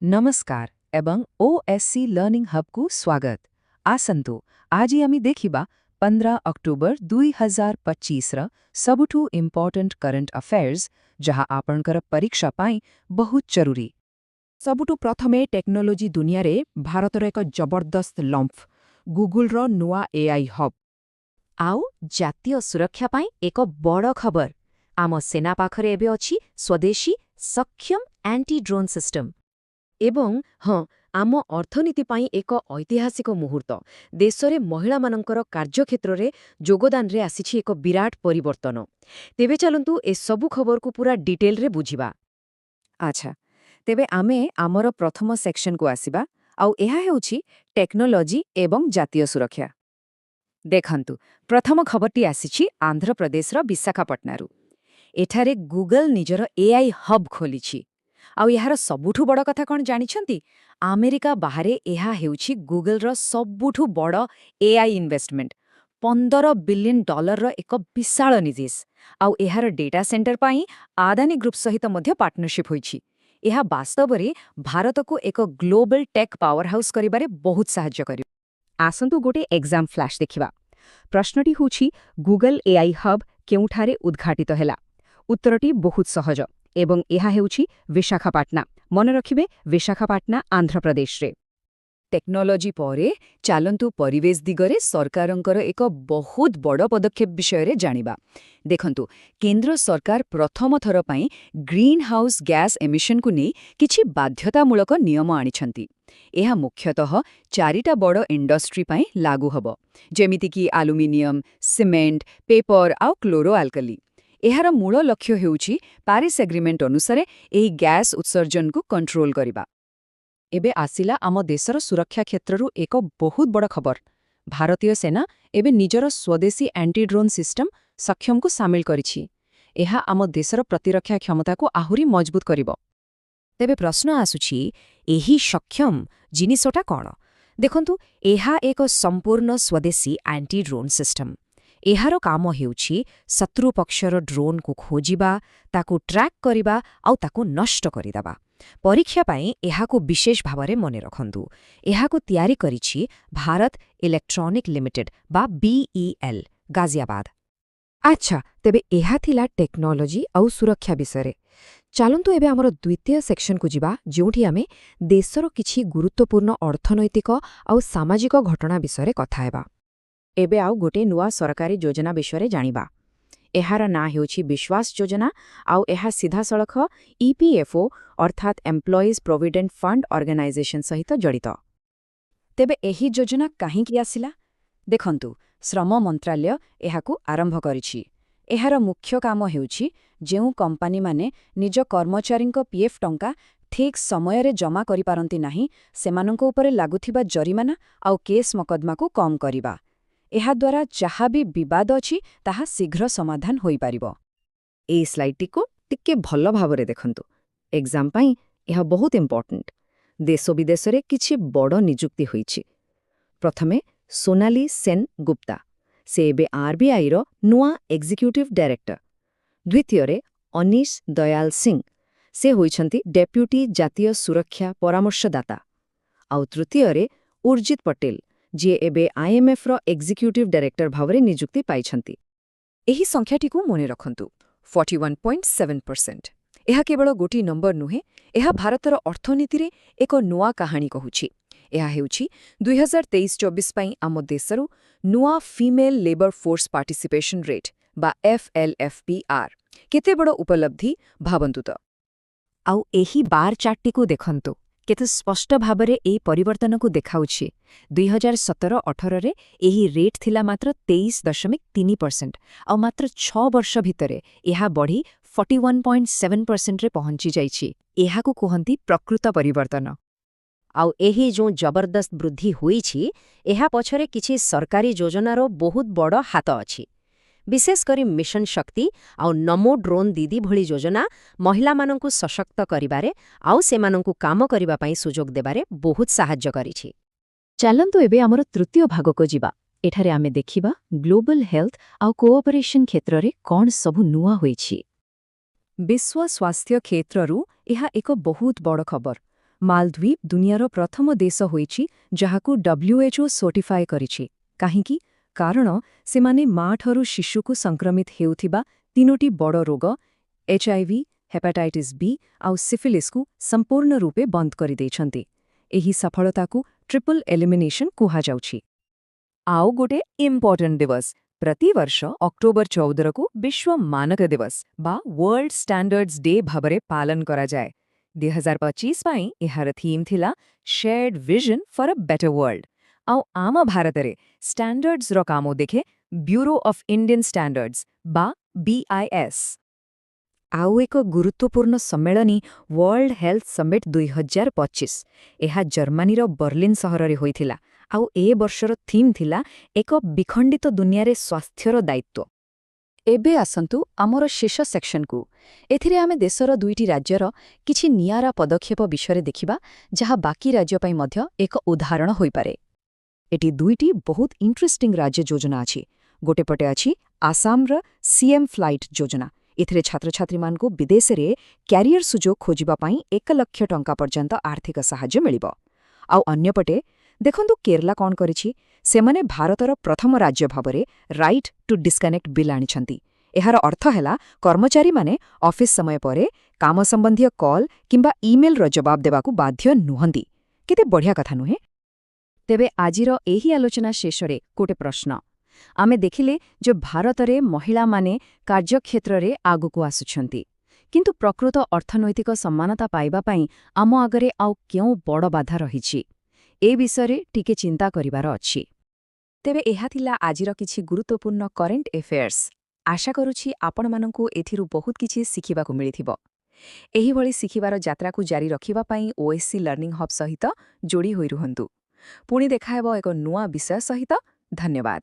ନମସ୍କାର ଏବଂ ଓଏସସି ଲର୍ଣ୍ଣିଂ ହବ୍କୁ ସ୍ୱାଗତ। ଆସନ୍ତୁ, ଆଜି ଆମେ ଦେଖିବା 15 ଅକ୍ଟୋବର 2025ର ସବୁଠୁ ଇମ୍ପୋର୍ଟାଣ୍ଟ କରେଣ୍ଟ ଆଫେୟାର୍ସ, ଯାହା ଆପଣଙ୍କର ପରୀକ୍ଷା ପାଇଁ ବହୁତ ଜରୁରୀ। ସବୁଠୁ ପ୍ରଥମେ ଟେକ୍ନୋଲୋଜି ଦୁନିଆରେ ଭାରତର ଏକ ଜବରଦସ୍ତ ଲମ୍ଫ, ଗୁଗୁଲର ନୂଆ ଏଆଇ ହବ୍। ଆଉ ଜାତୀୟ ସୁରକ୍ଷା ପାଇଁ ଏକ ବଡ଼ ଖବର। ଆମ ସେନା ପାଖରେ ଏବେ ଅଛି ସ୍ୱଦେଶୀ ସକ୍ଷମ ଆଣ୍ଟି ଡ୍ରୋନ୍ ସିଷ୍ଟମ। ଏବଂ ହଁ, ଆମ ଅର୍ଥନୀତି ପାଇଁ ଏକ ଐତିହାସିକ ମୁହୂର୍ତ୍ତ। ଦେଶରେ ମହିଳାମାନଙ୍କର କାର୍ଯ୍ୟକ୍ଷେତ୍ରରେ ଯୋଗଦାନରେ ଆସିଛି ଏକ ବିରାଟ ପରିବର୍ତ୍ତନ। ତେବେ ଚାଲନ୍ତୁ, ଏସବୁ ଖବରକୁ ପୁରା ଡିଟେଲରେ ବୁଝିବା। ଆଚ୍ଛା, ତେବେ ଆମେ ଆମର ପ୍ରଥମ ସେକ୍ସନକୁ ଆସିବା ଆଉ ଏହା ହେଉଛି ଟେକ୍ନୋଲୋଜି ଏବଂ ଜାତୀୟ ସୁରକ୍ଷା। ଦେଖନ୍ତୁ, ପ୍ରଥମ ଖବରଟି ଆସିଛି ଆନ୍ଧ୍ରପ୍ରଦେଶର ବିଶାଖାପଟଣାରୁ। ଏଠାରେ ଗୁଗଲ ନିଜର ଏଆଇ ହବ୍ ଖୋଲିଛି। ଆଉ ଏହାର ସବୁଠୁ ବଡ଼ କଥା କ'ଣ ଜାଣିଛନ୍ତି? ଆମେରିକା ବାହାରେ ଏହା ହେଉଛି ଗୁଗଲର ସବୁଠୁ ବଡ଼ ଏଆଇ ଇନଭେଷ୍ଟମେଣ୍ଟ, 15 ବିଲିୟନ ଡଲାରର ଏକ ବିଶାଳ ନିବେଶ। ଆଉ ଏହାର ଡେଟା ସେଣ୍ଟର ପାଇଁ ଆଦାନୀ ଗ୍ରୁପ୍ ସହିତ ମଧ୍ୟ ପାର୍ଟନରସିପ୍ ହୋଇଛି। ଏହା ବାସ୍ତବରେ ଭାରତକୁ ଏକ ଗ୍ଲୋବାଲ ଟେକ୍ ପାୱାର ହାଉସ୍ କରିବାରେ ବହୁତ ସାହାଯ୍ୟ କରିବ। ଆସନ୍ତୁ, ଗୋଟେ ଏକ୍ଜାମ୍ ଫ୍ଲାଶ୍ ଦେଖିବା। ପ୍ରଶ୍ନଟି ହେଉଛି, ଗୁଗଲ ଏଆଇ ହବ୍ କେଉଁଠାରେ ଉଦ୍ଘାଟିତ ହେଲା? ଉତ୍ତରଟି ବହୁତ ସହଜ ଏବଂ ଏହା ହେଉଛି ବିଶାଖାପାଟଣା। ମନେ ରଖିବେ, ବିଶାଖାପାଟଣା, ଆନ୍ଧ୍ରପ୍ରଦେଶରେ। ଟେକ୍ନୋଲୋଜି ପରେ ଚାଲନ୍ତୁ, ପରିବେଶ ଦିଗରେ ସରକାରଙ୍କର ଏକ ବହୁତ ବଡ଼ ପଦକ୍ଷେପ ବିଷୟରେ ଜାଣିବା। ଦେଖନ୍ତୁ, କେନ୍ଦ୍ର ସରକାର ପ୍ରଥମ ଥର ପାଇଁ ଗ୍ରୀନ୍ ହାଉସ୍ ଗ୍ୟାସ୍ ଏମିଶନକୁ ନେଇ କିଛି ବାଧ୍ୟତାମୂଳକ ନିୟମ ଆଣିଛନ୍ତି। ଏହା ମୁଖ୍ୟତଃ ଚାରିଟା ବଡ଼ ଇଣ୍ଡଷ୍ଟ୍ରି ପାଇଁ ଲାଗୁ ହେବ, ଯେମିତିକି ଆଲୁମିନିୟମ, ସିମେଣ୍ଟ, ପେପର ଆଉ କ୍ଲୋରୋ ଆଲକାଲି। ଏହାର ମୂଳ ଲକ୍ଷ୍ୟ ହେଉଛି ପ୍ୟାରିସ୍ ଏଗ୍ରିମେଣ୍ଟ ଅନୁସାରେ ଏହି ଗ୍ୟାସ୍ ଉତ୍ସର୍ଜନକୁ କଣ୍ଟ୍ରୋଲ କରିବା। ଏବେ ଆସିଲା ଆମ ଦେଶର ସୁରକ୍ଷା କ୍ଷେତ୍ରରୁ ଏକ ବହୁତ ବଡ଼ ଖବର। ଭାରତୀୟ ସେନା ଏବେ ନିଜର ସ୍ୱଦେଶୀ ଆଣ୍ଟି ଡ୍ରୋନ୍ ସିଷ୍ଟମ ସକ୍ଷମକୁ ସାମିଲ କରିଛି। ଏହା ଆମ ଦେଶର ପ୍ରତିରକ୍ଷା କ୍ଷମତାକୁ ଆହୁରି ମଜବୁତ କରିବ। ତେବେ ପ୍ରଶ୍ନ ଆସୁଛି, ଏହି ସକ୍ଷମ ଜିନିଷଟା କ'ଣ? ଦେଖନ୍ତୁ, ଏହା ଏକ ସମ୍ପୂର୍ଣ୍ଣ ସ୍ୱଦେଶୀ ଆଣ୍ଟି ଡ୍ରୋନ୍ ସିଷ୍ଟମ। ଏହାର କାମ ହେଉଛି ଶତ୍ରୁ ପକ୍ଷର ଡ୍ରୋନ୍କୁ ଖୋଜିବା, ତାକୁ ଟ୍ରାକ୍ କରିବା ଆଉ ତାକୁ ନଷ୍ଟ କରିଦେବା। ପରୀକ୍ଷା ପାଇଁ ଏହାକୁ ବିଶେଷ ଭାବରେ ମନେ ରଖନ୍ତୁ। ଏହାକୁ ତିଆରି କରିଛି ଭାରତ ଇଲେକ୍ଟ୍ରୋନିକ୍ ଲିମିଟେଡ୍ ବା ବିଇଏଲ୍, ଗାଜିଆବାଦ। ଆଚ୍ଛା, ତେବେ ଏହା ଥିଲା ଟେକ୍ନୋଲୋଜି ଆଉ ସୁରକ୍ଷା ବିଷୟରେ। ଚାଲନ୍ତୁ, ଏବେ ଆମର ଦ୍ୱିତୀୟ ସେକ୍ସନକୁ ଯିବା, ଯେଉଁଠି ଆମେ ଦେଶର କିଛି ଗୁରୁତ୍ୱପୂର୍ଣ୍ଣ ଅର୍ଥନୈତିକ ଆଉ ସାମାଜିକ ଘଟଣା ବିଷୟରେ କଥା ହେବା। ଏବେ ଆଉ ଗୋଟିଏ ନୂଆ ସରକାରୀ ଯୋଜନା ବିଷୟରେ ଜାଣିବା। ଏହାର ନାଁ ହେଉଛି ବିଶ୍ୱାସ ଯୋଜନା ଆଉ ଏହା ସିଧାସଳଖ ଇପିଏଫ୍ଓ, ଅର୍ଥାତ୍ ଏମ୍ପ୍ଲୟିଜ୍ ପ୍ରୋଭିଡେଣ୍ଟ ଫଣ୍ଡ ଅର୍ଗାନାଇଜେସନ ସହିତ ଜଡ଼ିତ। ତେବେ ଏହି ଯୋଜନା କାହିଁକି ଆସିଲା? ଦେଖନ୍ତୁ, ଶ୍ରମ ମନ୍ତ୍ରାଳୟ ଏହାକୁ ଆରମ୍ଭ କରିଛି। ଏହାର ମୁଖ୍ୟ କାମ ହେଉଛି, ଯେଉଁ କମ୍ପାନୀମାନେ ନିଜ କର୍ମଚାରୀଙ୍କ ପିଏଫ୍ ଟଙ୍କା ଠିକ୍ ସମୟରେ ଜମା କରିପାରନ୍ତି ନାହିଁ, ସେମାନଙ୍କ ଉପରେ ଲାଗୁଥିବା ଜରିମାନା ଆଉ କେସ୍ ମକଦ୍ଦମାକୁ କମ୍ କରିବା। ଏହାଦ୍ୱାରା ଯାହା ବି ବିବାଦ ଅଛି, ତାହା ଶୀଘ୍ର ସମାଧାନ ହୋଇପାରିବ। ଏହି ସ୍ଲାଇଡ୍ଟିକୁ ଟିକେ ଭଲ ଭାବରେ ଦେଖନ୍ତୁ। ଏକ୍ଜାମ୍ ପାଇଁ ଏହା ବହୁତ ଇମ୍ପୋର୍ଟାଣ୍ଟ। ଦେଶ ବିଦେଶରେ କିଛି ବଡ଼ ନିଯୁକ୍ତି ହୋଇଛି। ପ୍ରଥମେ ସୋନାଲି ସେନ୍ ଗୁପ୍ତା, ସେ ଏବେ ଆର୍ବିଆଇର ନୂଆ ଏକ୍ଜିକ୍ୟୁଟିଭ୍ ଡାଇରେକ୍ଟର। ଦ୍ୱିତୀୟରେ ଅନିଶ ଦୟାଲ ସିଂ, ସେ ହୋଇଛନ୍ତି ଡେପ୍ୟୁଟି ଜାତୀୟ ସୁରକ୍ଷା ପରାମର୍ଶଦାତା। ଆଉ ତୃତୀୟରେ ଉର୍ଜିତ ପଟେଲ, ଯିଏ ଏବେ ଆଇଏମ୍ଏଫ୍ର ଏକ୍ଜିକ୍ୟୁଟିଭ୍ ଡାଇରେକ୍ଟର ଭାବରେ ନିଯୁକ୍ତି ପାଇଛନ୍ତି। ଏହି ସଂଖ୍ୟାଟିକୁ ମନେ ରଖନ୍ତୁ, 41.7%। ଏହା କେବଳ ଗୋଟିଏ ନମ୍ବର ନୁହେଁ, ଏହା ଭାରତର ଅର୍ଥନୀତିରେ ଏକ ନୂଆ କାହାଣୀ କହୁଛି। ଏହା ହେଉଛି 2023-24 ପାଇଁ ଆମ ଦେଶରୁ ନୂଆ female labour force participation rate ବା ଏଫ୍ଏଲ୍ଏଫ୍ପିଆର୍। କେତେ ବଡ଼ ଉପଲବ୍ଧି, ଭାବନ୍ତୁ ତ! ଆଉ ଏହି ବାର ଚାର୍ଟଟିକୁ ଦେଖନ୍ତୁ, କେତେ ସ୍ପଷ୍ଟ ଭାବରେ ଏହି ପରିବର୍ତ୍ତନକୁ ଦେଖାଉଛି। 2017-18ରେ ଏହି ରେଟ୍ ଥିଲା ମାତ୍ର 23.3% ଆଉ ମାତ୍ର 6 ବର୍ଷ ଭିତରେ ଏହା ବଢ଼ି 41.7%ରେ ପହଞ୍ଚି ଯାଇଛି। ଏହାକୁ କୁହନ୍ତି ପ୍ରକୃତ ପରିବର୍ତ୍ତନ। ଆଉ ଏହି ଯେଉଁ ଜବରଦସ୍ତ ବୃଦ୍ଧି ହୋଇଛି, ଏହା ପଛରେ କିଛି ସରକାରୀ ଯୋଜନାର ବହୁତ ବଡ଼ ହାତ ଅଛି। ବିଶେଷ କରି ମିଶନ ଶକ୍ତି ଆଉ ନମୋ ଡ୍ରୋନ୍ ଦିଦି ଭଳି ଯୋଜନା ମହିଳାମାନଙ୍କୁ ସଶକ୍ତ କରିବାରେ ଆଉ ସେମାନଙ୍କୁ କାମ କରିବା ପାଇଁ ସୁଯୋଗ ଦେବାରେ ବହୁତ ସାହାଯ୍ୟ କରିଛି। ଚାଲନ୍ତୁ, ଏବେ ଆମର ତୃତୀୟ ଭାଗକୁ ଯିବା। ଏଠାରେ ଆମେ ଦେଖିବା ଗ୍ଲୋବାଲ ହେଲ୍ଥ ଆଉ କୋଅପରେସନ କ୍ଷେତ୍ରରେ କ'ଣ ସବୁ ନୂଆ ହୋଇଛି। ବିଶ୍ୱ ସ୍ୱାସ୍ଥ୍ୟ କ୍ଷେତ୍ରରୁ ଏହା ଏକ ବହୁତ ବଡ଼ ଖବର। ମାଲଦ୍ୱୀପ ଦୁନିଆର ପ୍ରଥମ ଦେଶ ହୋଇଛି ଯାହାକୁ WHO certify କରିଛି। କାହିଁକି? କାରଣ ସେମାନେ ମାଠାରୁ ଶିଶୁକୁ ସଂକ୍ରମିତ ହେଉଥିବା ତିନୋଟି ବଡ଼ ରୋଗ ଏଚ୍ଆଇଭି, ହେପାଟାଇଟିସ୍ ବି ଆଉ ସିଫିଲିସ୍କୁ ସମ୍ପୂର୍ଣ୍ଣ ରୂପେ ବନ୍ଦ କରିଦେଇଛନ୍ତି। ଏହି ସଫଳତାକୁ ଟ୍ରିପଲ୍ ଏଲିମିନେସନ୍ କୁହାଯାଉଛି। ଆଉ ଗୋଟେ ଇମ୍ପୋର୍ଟାଣ୍ଟ ଦିବସ, ପ୍ରତିବର୍ଷ ଅକ୍ଟୋବର 14କୁ ବିଶ୍ୱ ମାନକ ଦିବସ ବା ୱାର୍ଲଡ ଷ୍ଟାଣ୍ଡାର୍ଡସ୍ ଡେ ଭାବରେ ପାଳନ କରାଯାଏ। 2025 ପାଇଁ ଏହାର ଥିମ୍ ଥିଲା "Shared Vision for a Better World"। ଆଉ ଆମ ଭାରତରେ ଷ୍ଟାଣ୍ଡାର୍ଡସର କାମ ଦେଖେ ବ୍ୟୁରୋ ଅଫ୍ ଇଣ୍ଡିଆନ୍ ଷ୍ଟାଣ୍ଡାର୍ଡସ୍ ବା ବିଆଇଏସ୍। ଆଉ ଏକ ଗୁରୁତ୍ୱପୂର୍ଣ୍ଣ ସମ୍ମିଳନୀ ୱାର୍ଲଡ ହେଲ୍ଥ ସମିଟ୍ 2025। ଏହା ଜର୍ମାନୀର ବର୍ଲିନ୍ ସହରରେ ହୋଇଥିଲା। ଆଉ ଏ ବର୍ଷର ଥିମ୍ ଥିଲା ଏକ ବିଖଣ୍ଡିତ ଦୁନିଆରେ ସ୍ୱାସ୍ଥ୍ୟର ଦାୟିତ୍ୱ। ଏବେ ଆସନ୍ତୁ ଆମର ଶେଷ ସେକ୍ସନକୁ। ଏଥିରେ ଆମେ ଦେଶର ଦୁଇଟି ରାଜ୍ୟର କିଛି ନିଆରା ପଦକ୍ଷେପ ବିଷୟରେ ଦେଖିବା, ଯାହା ବାକି ରାଜ୍ୟ ପାଇଁ ମଧ୍ୟ ଏକ ଉଦାହରଣ ହୋଇପାରେ। ଏଠି ଦୁଇଟି ବହୁତ ଇଣ୍ଟରେଷ୍ଟିଂ ରାଜ୍ୟ ଯୋଜନା ଅଛି। ଗୋଟେ ପଟେ ଅଛି ଆସାମର ସିଏମ୍ ଫ୍ଲାଇଟ୍ ଯୋଜନା। ଏଥିରେ ଛାତ୍ରଛାତ୍ରୀମାନଙ୍କୁ ବିଦେଶରେ କ୍ୟାରିୟର ସୁଯୋଗ ଖୋଜିବା ପାଇଁ 1 ଲକ୍ଷ ଟଙ୍କା ପର୍ଯ୍ୟନ୍ତ ଆର୍ଥିକ ସାହାଯ୍ୟ ମିଳିବ। ଆଉ ଅନ୍ୟପଟେ ଦେଖନ୍ତୁ କେରଲା କ'ଣ କରିଛି। ସେମାନେ ଭାରତର ପ୍ରଥମ ରାଜ୍ୟ ଭାବରେ ରାଇଟ୍ ଟୁ ଡିସ୍କନେକ୍ଟ ବିଲ୍ ଆଣିଛନ୍ତି। ଏହାର ଅର୍ଥ ହେଲା କର୍ମଚାରୀମାନେ ଅଫିସ୍ ସମୟ ପରେ କାମ ସମ୍ବନ୍ଧୀୟ କଲ୍ କିମ୍ବା ଇମେଲ୍ର ଜବାବ ଦେବାକୁ ବାଧ୍ୟ ନୁହନ୍ତି। କେତେ ବଢ଼ିଆ କଥା ନୁହେଁ? ତେବେ ଆଜିର ଏହି ଆଲୋଚନା ଶେଷରେ ଗୋଟେ ପ୍ରଶ୍ନ। ଆମେ ଦେଖିଲେ ଯେ ଭାରତରେ ମହିଳାମାନେ କାର୍ଯ୍ୟକ୍ଷେତ୍ରରେ ଆଗକୁ ଆସୁଛନ୍ତି, କିନ୍ତୁ ପ୍ରକୃତ ଅର୍ଥନୈତିକ ସମାନତା ପାଇବା ପାଇଁ ଆମ ଆଗରେ ଆଉ କେଉଁ ବଡ଼ ବାଧା ରହିଛି, ଏ ବିଷୟରେ ଟିକେ ଚିନ୍ତା କରିବାର ଅଛି। ତେବେ ଏହା ଥିଲା ଆଜିର କିଛି ଗୁରୁତ୍ୱପୂର୍ଣ୍ଣ କରେଣ୍ଟ ଏଫେୟାର୍ସ। ଆଶା କରୁଛି ଆପଣମାନଙ୍କୁ ଏଥିରୁ ବହୁତ କିଛି ଶିଖିବାକୁ ମିଳିଥିବ। ଏହିଭଳି ଶିଖିବାର ଯାତ୍ରାକୁ ଜାରି ରଖିବା ପାଇଁ ଓଏସ୍ସି ଲର୍ଣ୍ଣିଂ ହବ୍ ସହିତ ଯୋଡ଼ି ହୋଇ ରୁହନ୍ତୁ। ପୁଣି ଦେଖାହେବ ଏକ ନୂଆ ବିଷୟ ସହିତ। ଧନ୍ୟବାଦ।